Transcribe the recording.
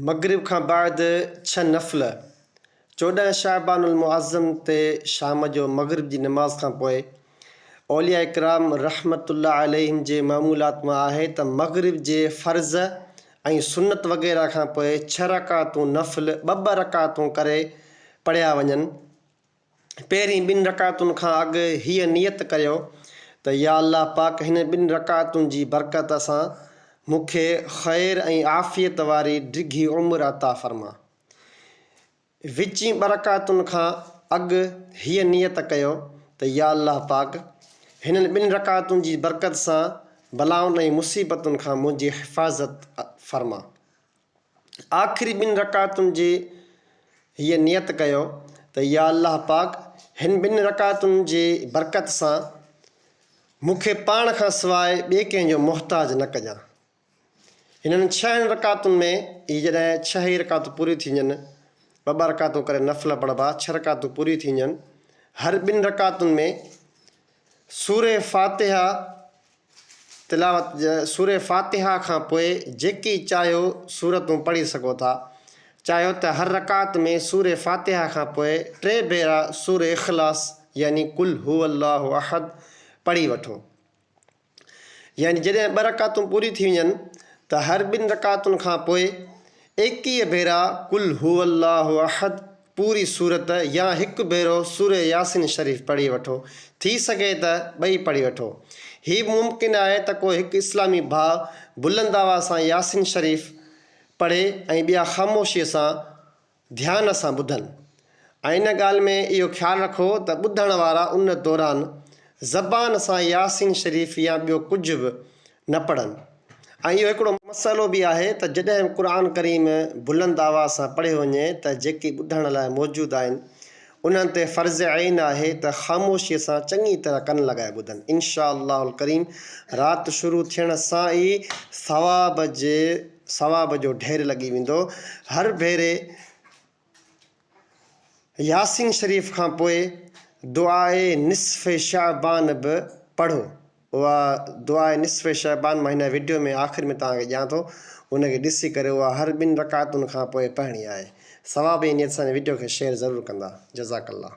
مغرب کان بعد ڇهه نفل، 14 شعبان المعظم تي شام جو مغرب جي نماز کان پوء اولياء ڪرام رحمة الله عليهم جي معمولات مان آهي ته مغرب جي فرض ۽ سنت وغيره کان پوء ڇهه رڪعتون نفل ٻه ٻه رڪعتون ڪري پڙهيا وڃن. پهرين ٻن رڪعتن کان اڳ هيء نيت ڪريو ته يا الله پاڪ هن ٻن رڪعتن جي برڪت سان مون کي خير ۽ عافيت واري ڊگهي عمر عطا فرما. وچين ٻه رڪعتن کان اڳ هيء نيت ڪيو ته يا الله پاڪ هنن ٻن رڪعتن جي برڪت سان بلائن ۽ مصيبتن کان منهنجي حفاظت فرما. آخري ٻن رڪعتن جي هيء نيت ڪيو ته يا الله پاڪ هن ٻن رڪعتن جي برڪت سان مون کي پاڻ کان سواء ٻئي ڪنهن جو محتاج نه ڪجان. هنن ڇهن رڪعتن ۾ هي جڏهن ڇهه ئي رڪعتون پوريون ٿي وڃن، ٻه ٻه رڪعتون ڪري نفل پڙهبا، ڇهه رڪعتون پوريون ٿي وڃن، هر ٻن رڪعتن ۾ سورة فاتحه تلاوت سورة فاتحه کان پوء جيڪي چاهيو سورتون پڙهي سگهو ٿا. چاهيو ته هر رڪعت ۾ سورة فاتحه کان پوء ٽي ڀيرا سورة اخلاص يعني قل هو الله احد پڙهي وٺو. يعني جڏهن ٻه رڪعتون پوريون ٿي وڃن ته هر ٻن رڪعتن کان پوء 21 ڀيرا قل هو الله احد پوري سورت يا هڪ ڀيرو سورة ياسين شريف پڙهي وٺو، ٿي سگهي ته ٻئي پڙهي وٺو. هي به ممڪن آهي ته ڪو هڪ اسلامي ڀاء بلند آواز سان ياسين شريف پڙهي ۽ ٻيا خاموشيء سان ڌيان سان ٻڌن ۽ ان ڳالهه ۾ اهو خيال رکو ته ٻڌڻ وارا ان دوران زبان سان ياسين شريف يا ٻيو ڪجهه به نه پڙهن ۽ اهو هڪڙو مسئلو به آهي ته جڏهن قرآن ڪريم بلند آواز سان پڙهيو وڃي ته جيڪي ٻڌڻ لاء موجود آهن انهن تي فرض عين آهي ته خاموشيء سان چڱي طرح ڪن لڳائي ٻڌن. ان شاء الله الڪريم رات شروع ٿيڻ سان ئي ثواب جي ثواب جو ڍير لڳي ويندو. هر ڀيري ياسين شريف کان پوء دعاء نصف شعبان به پڙهو. اها دعاء نصف شعبان مان هن وڊيو ۾ آخر ۾ توهان کي ڏيان ٿو ان کي ڏسي ڪري اها هر ٻن رڪعتن کان پوء پڙهڻي آهي. ثواب جي نيت سان هن وڊيو کي شيئر ضرور ڪندا. جزاڪ الله.